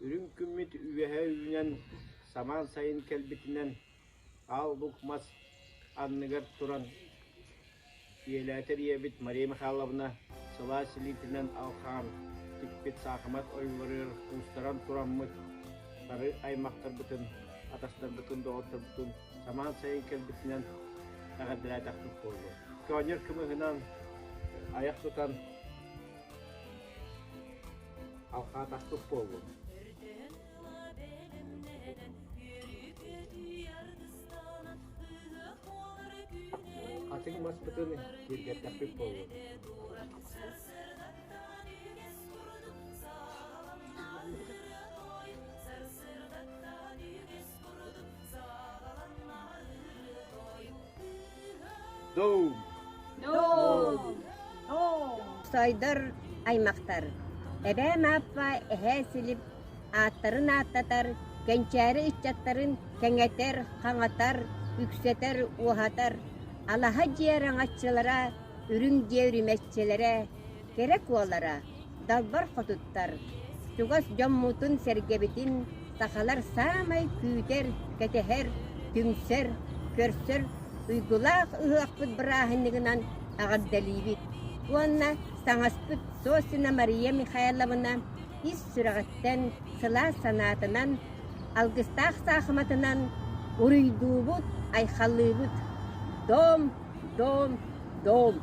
Үрүҥ күммүт үөһэ үүнэн, самаан сайын кэлбитинэн, аал лук мас анныгар туран ийэлээтэр ийэбит Мария Михайловна сылаас илиитинэн алхаан тикпит саахымат ойууларыгар куустаран тураммыт бары аймахтарбытын, атастарбытын, доҕотторбутун самаан сайын кэлбитинэн эҕэрдэлээтэхпит буоллун. Көөнньөр кымыһынан айах тутан алхаатахпыт буоллун. Хатыҥ маспытын киэргэттэхпит буоллун. Доум! Доум! Сойдор аймахтар, эбээ Мааппа, эһээ Силип ааттарын ааттатар, кэнчээри ыччаттарын кэҥэтэр, хаҥатар, үксэтэр, уоһатар, алаһа дьиэ араҥаччылара, үрүҥ дьиэ үрүмэччилэрэ, кэрэ куолара, далбар хотуттар, чугас дьоммутун-сэргэбитин сахалар саамай күүтэр, кэтэһэр, түмсэр, көрсөр уйгулаах ыһыахпыт бырааһынньыгынан эҕэрдэлиибит уонна саҥаспыт Сосина Мария Михайловна ис сүрэҕиттэн сылаас санаатынан, алгыстаах саахыматынан уруйдуубут, айхаллыыбыт! Дом, дом, дом!